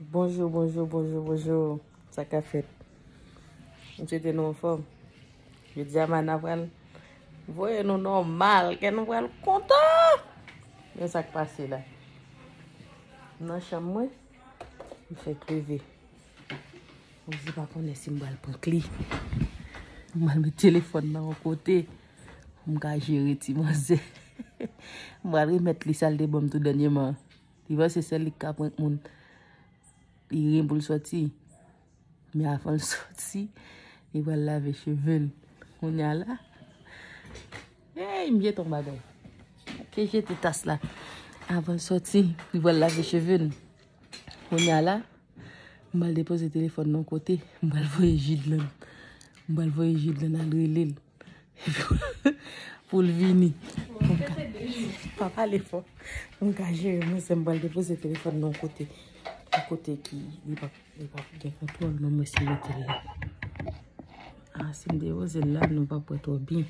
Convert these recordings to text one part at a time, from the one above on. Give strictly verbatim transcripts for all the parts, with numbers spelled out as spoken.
Bonjou, bonjou, bonjou, bonjou. Sa k ap fèt? M swete nou anfòm. Jodi a, Mana pral voye nou nòmal, kè nou pral kontan. Men sa k pase la. M nan chanm mwen, m fèk leve. Rosie pa konnen si m pral pran kle. M pral met telefòn nan yon kote pou m ka jere ti manzè. M pral remèt li sa l te ban m tou dènyèman. Li panse sèl li k ka prank moun. Li ren pou l sòti. Men avan l sòti, li pral lave cheve l. Kounye a la, hey, m jete yon bagay. Te jete tas la. Avan l sòti, li pral lave cheve l. Kounye a la, m pral depoze telefòn nan yon kote. M pral voye Jidlan. M pral voye Jidlan al rele l. Pou l vini. Pou m ka, pa pale fò. Pou m ka jere mwen, se m pral depoze telefòn nan yon kote. Yon kote ki li p ap, li p ap gen kontwòl nan mwen si m mete l la. Ah, si m depoze l la, nou p ap wè twò byen.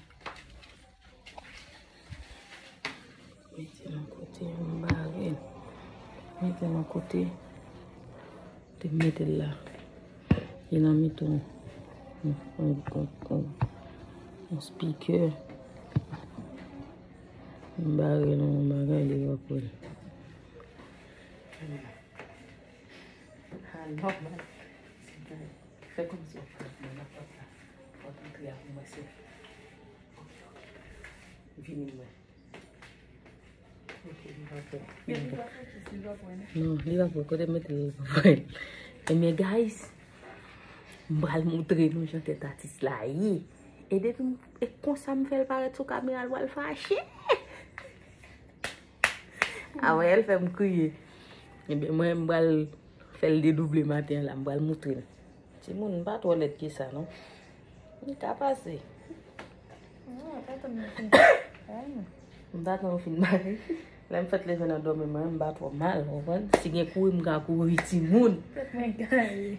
Mete l yon kote, m bare l. Mete l yon kote. Te mete l la. Li nan mitan yon, yon, yon, yon, yon speaker. M bare l nan yon bagay, li p ap wè l. Ah, nòmal. Fè kòmsi w ap pran nan pòt la. Pòt antre a pou mwen, se. Ok, ok. Vini mwen. Ok, li pa fè. Non, li pa fè, kote m mete l, li pa fè. Ebyen, guys, m pral moutre nou jan tèt atis la ye. E depi m, e konsa m fè l parèt sou kamera, l pral fache. Awen, l fè m kriye. Ebyen, mwen, m pral fè l dedouble maten an la, m pral moutre l. Timoun, m pa twò lèd ke sa, non. M ka pase. Non, pa tann nou fin. Ay. M pa tann nou fin bare. Lè m fèk leve nan dòmi mwen, m pa twò mal, w konprann? Si gen kouri, m ka kouri, timoun. Tèt mwen gaye.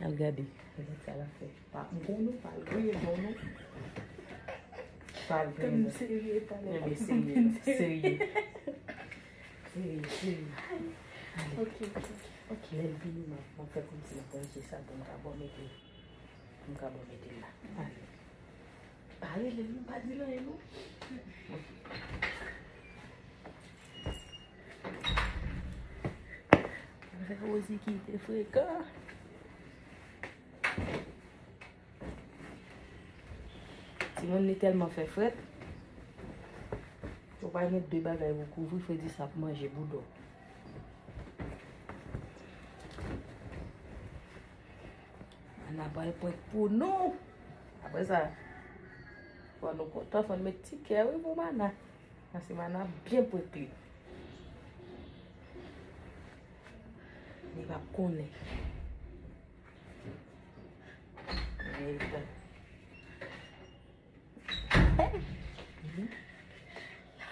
Al gade. Gade sa l ap fè. Pa, m konnen w pa al griye non, non. Pa al griye non. Serye, pa lè. Serye, serye. Serye, serye. Ale. Ok, ok, ok. Lè l vini, m ap, m ap fè kòmsi m ap ranje sa pou m ka bò mete, pou m ka bò mete l la. Ale. Pa rele l non, pa di l anyen non. Avèk Rosie ki te frekan. Timoun, li tèlman fè frèt. Ou pa gen de bagay pou kouvri, fredi sa ap manje bouda w. Ann apral prank pou nou. Apre sa, fò nou kontan, fò n met ti kè wi pou Mana. Paske Mana ap byen prank li. Li p ap konnen. Li p ap.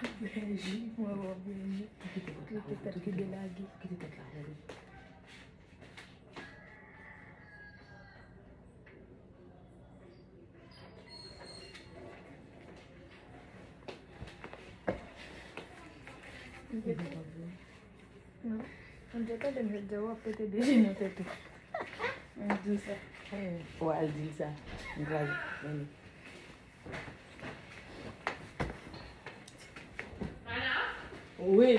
L ap byen ji, mwen wè w byen ji. Li petèt ki delage. Non. Mwen te tande m jodi a, w ap pete de je nan tèt ou. Mwen di w sa. Ou al di l sa. Mwen pral, mwen. Wi.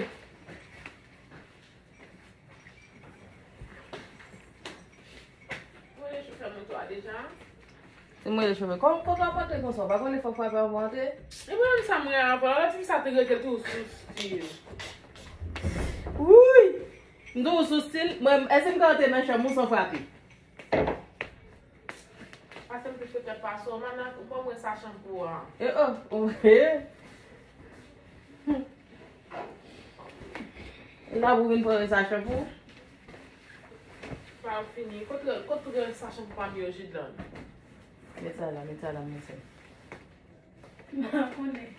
Mwen rele chofè moto a deja. Se mwen rele chofè. Kòman kote w ap antre konsa? Ou pa konnen fòk frape anvan w antre? E mwen menm sa mwen anvan. Lòt fi sa te rete tou sou stil. Wouy! M tou sou stil. Mwen, èske m ka antre nan chanm ou san frape? Pase m te frekant pase w, Mana, ou ban mwen sa chanpou a. E o, o, e. L ap vin pran sa chanpou. Sa fini. Kot, kot rès sa chanpou pa m yo, Jidlan? Met sa la, met sa la, met sa. M pa konnen.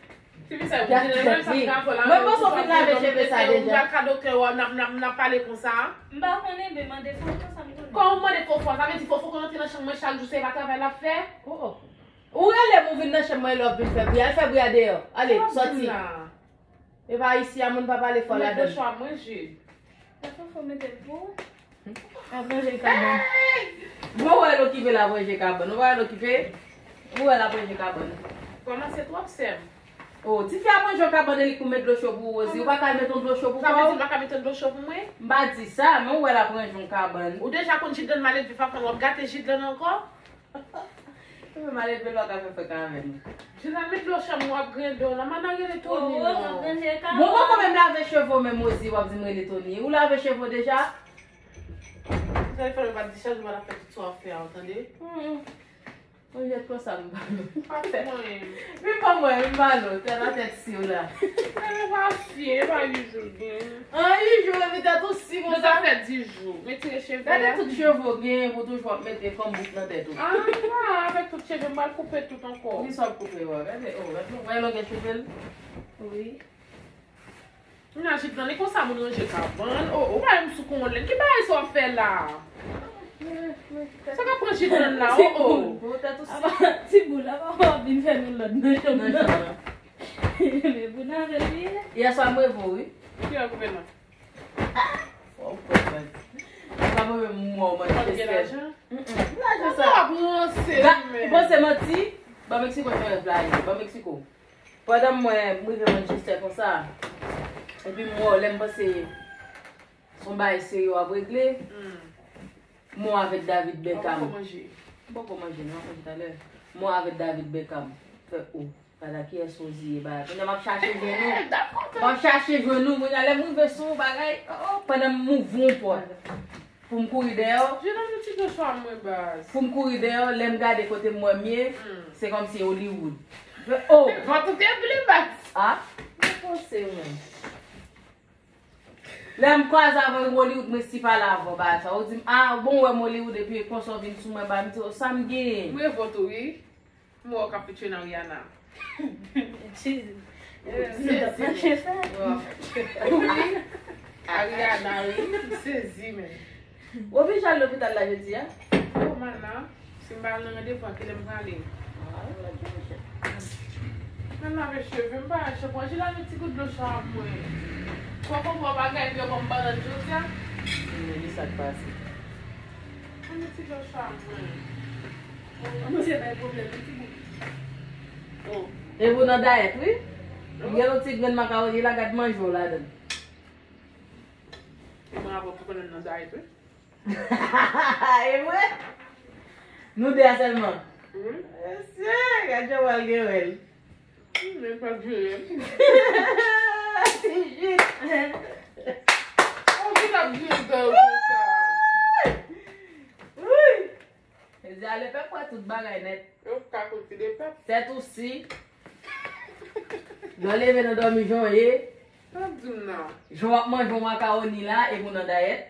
Tifi sa, ou di menm sa m ka fè la. Mwen panse w fin lave cheve sa deja. Ou pral ka doktè, w ap, n ap, n ap, n ap pale konsa. M pa konnen, men mande Fofo sa m konnen. Kòman w mande Fofo? Sa vle di Fofo konn antre nan chanm mwen chak jou, se pa travay l ap fè? Oh, oh. Ou rele m, ou vin nan chanm mwen, lè w ap vin fè bri. Al fè bri a deyò. Ale, sòti. E pa isi a moun pa pale fò ladan l. Mwen, mwen, Jude. Sa fè fò mete l pou ou. Ap ranje kabann. Bon, wè l okipe l ap ranje kabann. Ou pa wè l okipe? Ou wè l ap ranje kabann. Kòmanse twòp, sè m. Oh, tifi ap ranje yon kabann e li k pou met dlo cho pou ou, Rosie. Ou pa ka al met yon dlo cho pou kò w? Sa vle di m pa ka met yon dlo cho pou mwen? M pa di sa, men ou wè l ap ranje yon kabann. Ou deja konn Jidlan malelve, fafan, w ap gate Jidlan ankò? Ou menm ale dwe lwa ka fè frèk avè nou. Jina met dlo cho m w ap griyen do w la. Mana rele Tony non. Bon, bon, mwen menm lave cheve w menm, Rosie, w ap di m rele Tony. Ou lave cheve w deja? Telefòn ou pa t dichaje, ou pa t ap fè tout sa w ap fè a, w tande? Mwen jèt konsa m pa nou. Pa fè mwen. Men pa mwen, m pa nou. Tèt a tèt si w la. Mwen pa fye, e pa yon jou l gen. An, yon jou, epi tèt ou si konsa. Nou ta fè dis jou. Retire cheve a. Gade tout cheve w genyen pou toujou ap mete fanm bouk nan tèt ou. Ah, avèk tout cheve m pral koupe tout ankò. Kisa w ap koupe, wè? Gade, oh, gade, wè longè cheve l? Wi. Imajine, tande konsa moun ranje kabann. Oh, oh, ou pa menm sou konlen. Ki bagay sa w ap fè la? Sa k ap pran Jidlan la, oh, oh. Ti boul, apa w ap vin fè nou lòd nan chanm nan? Men pou n avè l ye. Yè swa m reve w, wi. Ki lè w koupe nan? Fò w konprann. Apa mwen menm m wè w mande respè. Lajan? Mm, mm. Lajan sa. Ou ap ranse, men. Ou panse manti? Ban Meksiko fè rèv la ye. Ban Meksiko. Pandan m wè m rive Manchester konsa, epi m wè w, lè m panse se yon bagay serye w ap regle, m wè w avèk David Beckham. Ou poko manje? M poko manje non, manje talè. M wè w avèk David Beckham. Fè o. Pata kiyès Rosie ye bagay. Kounye a m ap chache jwenn ou. M ap chache jwenn ou. Kounye a lè m rive sou ou bagay, oh, pandan m ouvri yon pòt pou m kouri dèyè w. Jina, nou ti dlo cho a mwen, baz. Pou m kouri dèyè w, lè m gade kote m wè m ye, se kòmsi Hollywood. Men, oh! Vant ou te vle, baz. Ah? Mwen panse mwen. Lè m kwaze avè w Hollywood, mwen si pale avè w, bagay sa. Ou di m, ah, bon, w wè m Hollywood, epi konsa w vin sou mwen, ba m di w sa m genyen. Mwen vant ou, wi. M wè w k ap fitye nan Rihanna. Jesus. Sezi, men. Wi. Ariana, wi. M sezi, men. Ou vin al lopital la jodi a? Oh, mana. Si m pa al nan randevou a, kilè m prale? Ah, wi, wi, wi. Mwen lave cheve m, pa al chanpwen. Jina, met ti gout dlo cho a mwen. Fò konprann bagay yo ban m bannann jodi a. Men li sa k pase. Mwen met ti dlo cho a mwen. Mwen se bay pwoblèm, wi, ti bout. Oh. E pou nan dayèt, wi. M gen yon ti grenn makawoni la, gad manje w ladan. Mwen avè w pou konnen m nan dayèt, wi. E vre? Nou de a sèlman? Wi. Mesye, gad jan w al gen rèl. Wi, men pa gen rèl. Ti jis. Ou vin ap gen rèl konsa. Wi. Mesye, ale pèp wè tout bagay nèt. Yo ka konti de pèp. Tèt ou si. Lè w leve nan dòmi jan w ye. Sa w ap di m nan? Jan w ap manje yon makawoni la, e pou nan dayèt.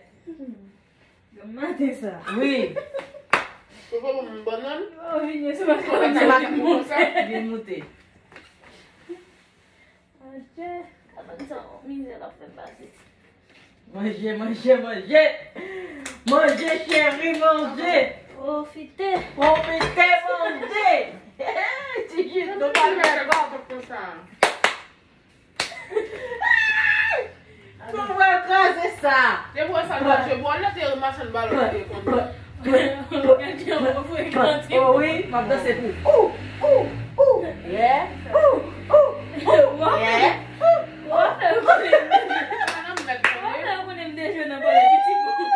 Granm maten sa. Wi. Ou pa ban m bannann? Ou vin ye sou makawoni. Vin moute. Adje, kabann sa yon mizè l ap fè m pase. Manje, manje, manje. Manje, cheri, manje. Pwofite. Pwofite, manje. Ti jis, nou pral fè kòb. Nou pral kraze sa. Depi w wè sa, manje, bon, lè te machann balon te konn. Oh wi, m ap danse pou ou. Ou, ou, ou. Yeah. Ou, ou, ou. Yeah. Ou. Ou ap fè konnen m deje. Ou ap fè konnen m deje nan kòlèt piti bout.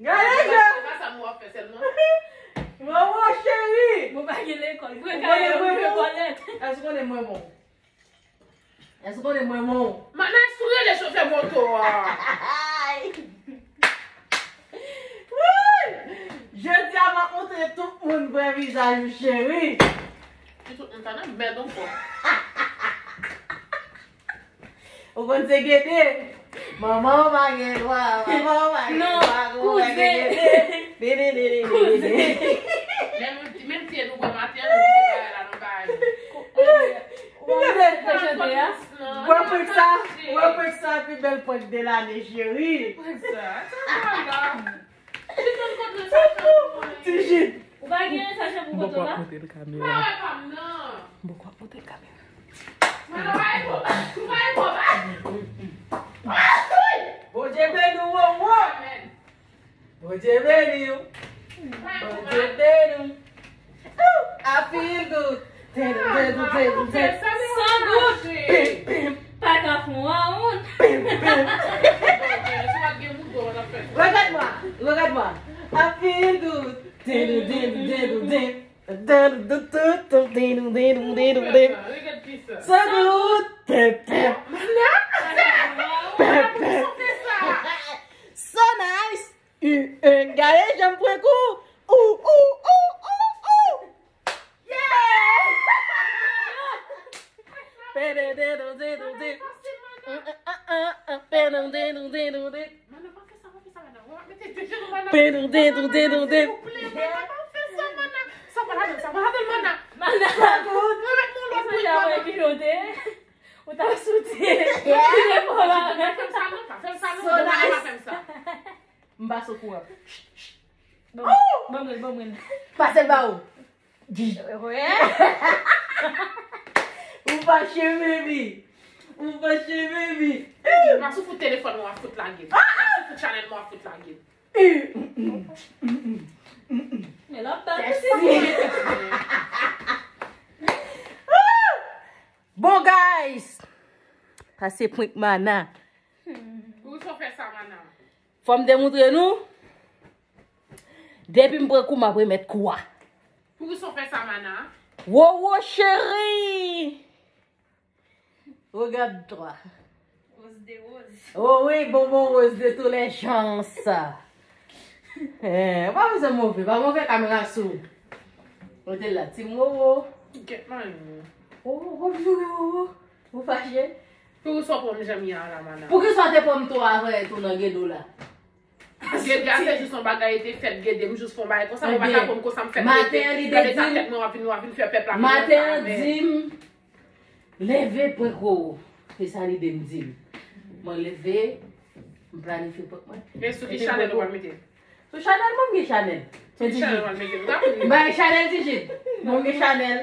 Gade jan. Se pa sa m w ap fè sèlman. Manman cheri. Mwen pa gen lekòl. Mwen ka mwen mwen kòlèt. Èske w konnen mwen bon? Èske w konnen mwen bon? Mana, èske w rele chofè moto a? Woy! Jodi a m ap montre tout moun vrè vizaj ou, cheri. Ki tout moun sa nan mèd ankò. Ou konn se gede? Manman w pa gen dwa, manman w pa gen dwa, kouzen. Menm, menm ti nou bwè maten an, nou kite bagay la nan bagay. Ou gade prank sa, prank sa pi bèl prank de lane, cheri. Prank sa, sa la. Ti jis. Ou pa gen sa chan pou koto la? Mwen pa wè pa m nan. Mwen pa wè pa m. Mwen pa wè pa m. Bondye beni w. Bondye beni w. Ooh, I feel good. Teddy, teddy, teddy, teddy. San goud. Pim, pim. Pa ka fè yon woun. Pim, pim. Regarde-moi, regarde-moi. I feel good. Teddy, teddy, teddy, teddy. San goud. Pim, pim. Pim, pim. So nice. Gade jan m pran kou. Ou, ou, ou, ou, ou. Yeah! Pèdèdèdèdèdè. Pèdèdèdèdèdè. Mana, pa fè sa, pa fè sa, mana. Wè, mete de jenou, mana. Pèdèdèdèdèdè. Mana, pa fè sa, mana. Sa pa ladan, sa pa ladan, mana. Mana. Remèt mwen lòt bouch, mana. Ou ta soute. Yeah. Fè m sa non, pa fè m sa non. So nice. Mana, pa fè m sa. M pa sou kouran. Ban mwen, ban mwen. Pase l ba ou. Ou fache, baby. Ou fache, baby. M ap sou fout telefòn mwen, w ap fout lage m. M ap sou fout chanèl mwen, w ap fout lage m. Men l ap bat ou. Bon, guys, sa se prank Mana. Poukisa w fè sa, Mana? Fò m te montre nou. Depi m pran kou, m ap remèt kou a. Poukisa w fè sa, Mana? Wowo cheri! Regarde-toi. Rose des roses. Oh oui, bonbon rose de tous les genres. Eh, ou pa bezwen move, pa move kamera sou. Ou te la, ti wowo. Get mwen. Oh, bonjou, wowo. Ou fache? Poukisa w pran m jan m ye a la, Mana? Poukisa w te pran m tou avan e tou nan gedo la? Gede a se jis yon bagay te fèt, gede m jis fè yon bagay konsa, mwen pa ka pran m konsa m fèt rete. Gade ta tèt mwen, w ap vin, w ap vin fè pèp la vin wè sa avè. Maten an di m, leve pran kou. Se sa lide m di m. Mwen leve, m planifye prank mwen. E sou ki chanèl ou pral mete? Sou chanèl mwen, m gen chanèl. Sou ki chanèl ou pral mete? M pa gen chanèl, Tijit. Mwen, m gen chanèl.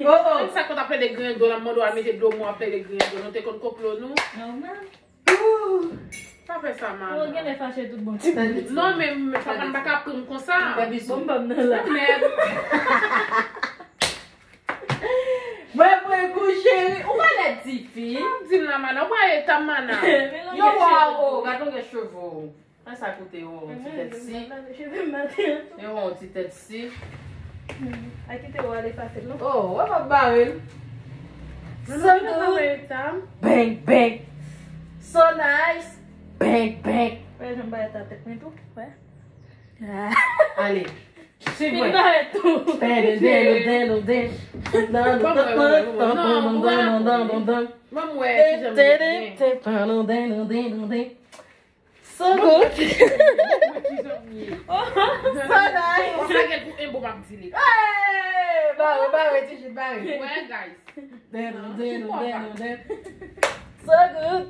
Oh, oh. Sa konn ap plede griyen do, l ap mande w al mete dlo mwen, w ap plede griyen do. Nou te konn koplo nou. Nòmal. Ooh. Pa fè sa, Mana. Ou genlè fache tout bon ti tan. Non, men, men papa m pa ka pran m konsa. Bon, m pa nan la. Mèd. Mwen, mwen, kou cheri. Ou pa lè tifi. Di m la, Mana. Ou pa eta, Mana. Yo, waw, oh, gad yon gen cheve w. An sa koute, yo, yon ti tèt si. Yo, yon ti tèt si. A kite w ale fasil, non? Oh, wè m ap bare l. So good. Bang, bang. So nice. Bang, bang. Wè, jan m bare ta tèt mwen tou. Wè. Ale. Suiv mwen. Fin bare tou. Ban m wè, ban m wè, ban m wè. Non, ban m wè, ki jan m ye byen. So good. So nice. Sa gen pou en bon m ap di li. Hey! Bare, bare, Tijit, bare. Wè, guys. So good.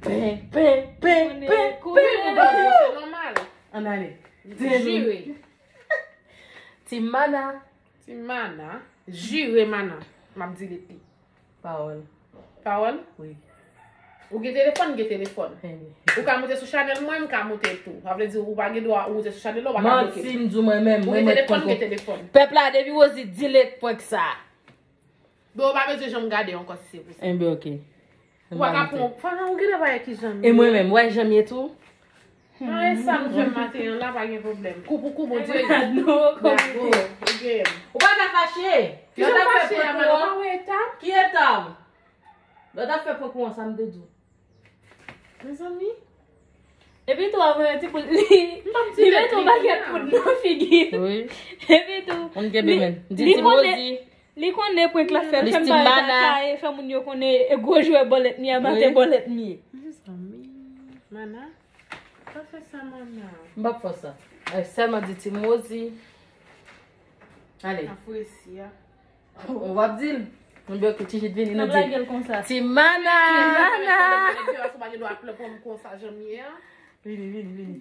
Pen, pen, pen, pen, pen. Se nòmal. Ann ale. Jire. Ti Mana. Ti Mana. Jire Mana. M ap di li pi. Pawòl. Pawòl? Wi. Ou gen telefòn, m gen telefòn. Ou ka moute sou chanèl mwen, m ka moute l tou. Sa vle di ou pa gen dwa ou moute sou chanèl la, ou pa ka bloke. Manti, m di w mwen menm, mwen mèt pran kou. Ou gen telefòn, m gen telefòn. Pèp la, depi Rosie di l prank sa. Bon, ou pa bezwen janm gade ankò si se pou sa. Enben, oke. Ou pa ka pran, fò nan ou genlè pa wè ki jan m ye. E mwen menm, wè jan m ye tou? Mwen, e sa m fè maten an la, pa gen pwoblèm. Kou pou kou, Bondye. Gad nou, kòmite. Ou pa ka fache. Ki jan m fache a, madan? Ou pa wè eta m? Ki eta w? Lè w t ap fè prank ou an, sa m te di w? Mezanmi. Epi tou, avè yon ti poud, li, li mete yon pakèt poud nan figi l. Wi. Epi tou, li konnen, li konnen prank la fè l, fè m pa ta kaye, fè moun yo konnen e gwo jwè bòlèt m ye, amaten bòlèt m ye. Mezanmi. Mana, pa fè sa, Mana. M p ap fè sa. Ay, sèlman di Ti Mozi. Ale. Afresi a. Ou p ap di l. Mwen byen ke Tijit vini, nou di l. Ti Mana. Ti Mana. Ou pa gen dwa ap pran m konsa, jan m ye a. Vini, vini, vini.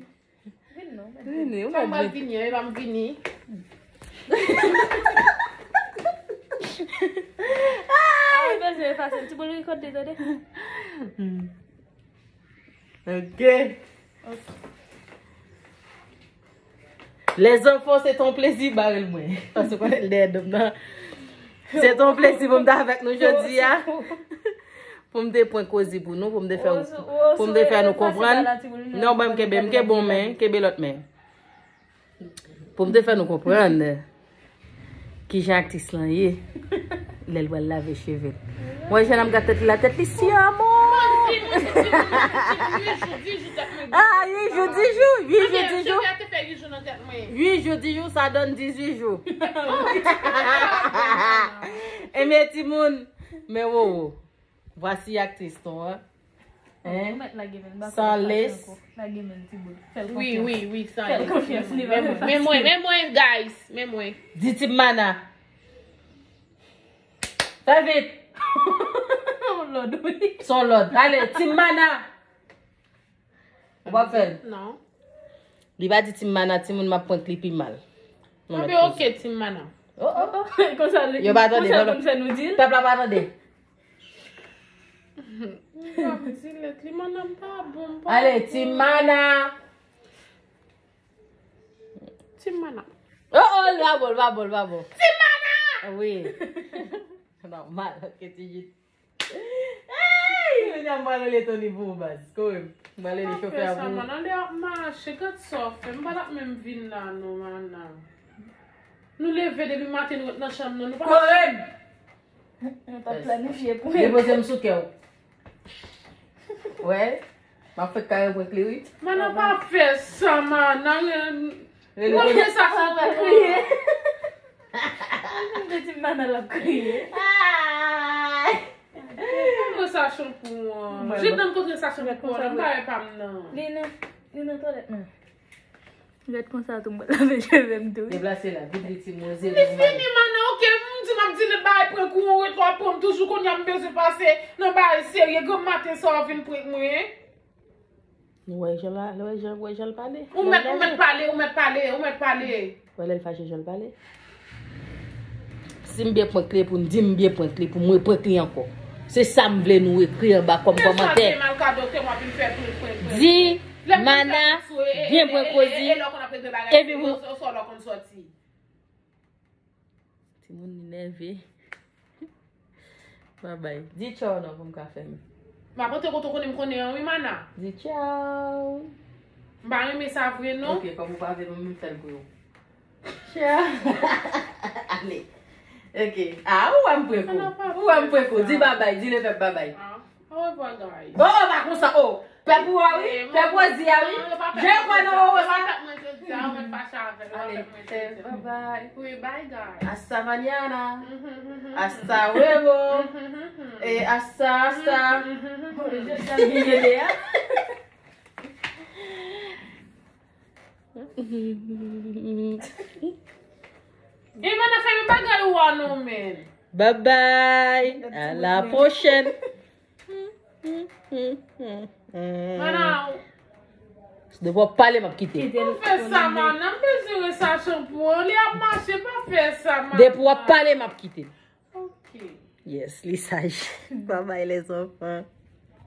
Vini non, men. Vini, ou pa di. Vini, e pa m vini. Ay, bezwen efase l. Ti boul rekòte, tande. Hmm. Ok. Lèzanfan, se ton plezi, bare l mwen. Paske konnen l dèyè dòm nan. Se ton plezi pou m te avèk nou jodi a. Pou m te pran kozi pou nou, pou m te fè, pou m te fè nou konprann. Non, ban m kenbe, m kenbe yon men, kenbe lòt men. Pou m te fè nou konprann kijan aktris lan ye lè l pral lave cheve l. Mwen, jan ap gad tèt li la, tèt li si amò. Ah, uit jou, dis jou, uit jou, dis jou. Uit jou, dis jou, sa donne dix-huit jou. Ebyen, timoun, men wowo. Voici aktris nou an. Hein? Ou mèt lage men, m pa Sans konn lace. Lage men ti bout. Fè l konfyans. Wi, wi, wi, sans lace. Fè l konfyans, li va fè fasil. Men mwen, men mwen, guys, men mwen. Di Team Mana. Fè vit. Lòd, wi. Son lòd. Ale, Team Mana. Ou p ap fè l? Non. Li pa di Team Mana, timoun, m ap prank li pi mal. Anben, ok, Team Mana. Oh, oh. Konsa, yo pa tande, konsa pou n fè nou di l. Pèp la pa tande. M pa di lèt li, Mana m pa bon, m pa bon. Ale, Team Mana. Team Mana. Oh, oh, l pa bon, l pa bon, l pa bon. Team Mana! Wi. Nòmal, ke ti jis. Hey! Kounye a m pral rele Tony pou ou, baz. Kore m. M pral rele chofè a pou ou. Pa fè sa, Mana. Lè ap mache, gad sa w fè. M pa t ap menm vin la, non, Mana. Nou leve depi maten, nou ret nan chanm nan. Nou pa... Kore m! Nou t ap planifye pou... Depoze m sou kè w. Wè, m ap fèk kare prank li, wi. Mana, pa fè sa, Mana. Rele, rele. Mwen, sa fè pou mwen. Mwen, sa chanpou an. Jete m kontre sa chanpou an. M pa wè pa m nan. Li nan, li nan twalèt nan. Gad konsa tou, m pral lave cheve m tou, wi. Deplase la, vit, vit, ti mwen, zele. Li fini, Mana, ok, m di m ap di l bagay prank ou, ou ret w ap prank toujou, kounye a m bezwen pase nan bagay serye, granm maten sa w vin prank mwen. Ou wè jan la, ou wè jan, ou wè jan l pale. Ou mèt, ou mèt pale, ou mèt pale, ou mèt pale. Wè lè l fache jan l pale. Si m byen prank li, pou n di m byen prank li, pou m reprank li ankò. Se sa m vle nou ekri anba kòm kòmantè. Di Mana byen prank Rosie. Epi pou... Timoun li nève. Babay. Di tchaw non pou m ka fèmen. M ap antre kote w konnen m konnen an wi, Mana. Di tchaw. M pa renmen sa vre non. Ok, kòm ou pa vle, mwen menm fè l pou ou. Tchaw. Ale. Ok. Ah, ou wè m prank ou. Ou wè m prank ou. Di babay, di lepèp babay. Ah, au revoir, guys. Oh, oh, pa konsa, oh. Pèp ou a wi, pèp Rosie a wi. Je kwè nan ou sa. Ale, bye bye. Wi, bye, guys. Hasta mañana. Hasta luego. E hasta, hasta. Oh, je t'aime bien, ya. E Mana, fè men bagay ou a non, men. Bye bye. À la prochaine. Mana, depi w ap pale, m ap kite. Pa fè sa, Mana. M bezwen ret sa chanpou an. Li ap mache, pa fè sa, Mana. Depi w ap pale, m ap kite. Ok. Yes, li saj. Bye bye, les enfants.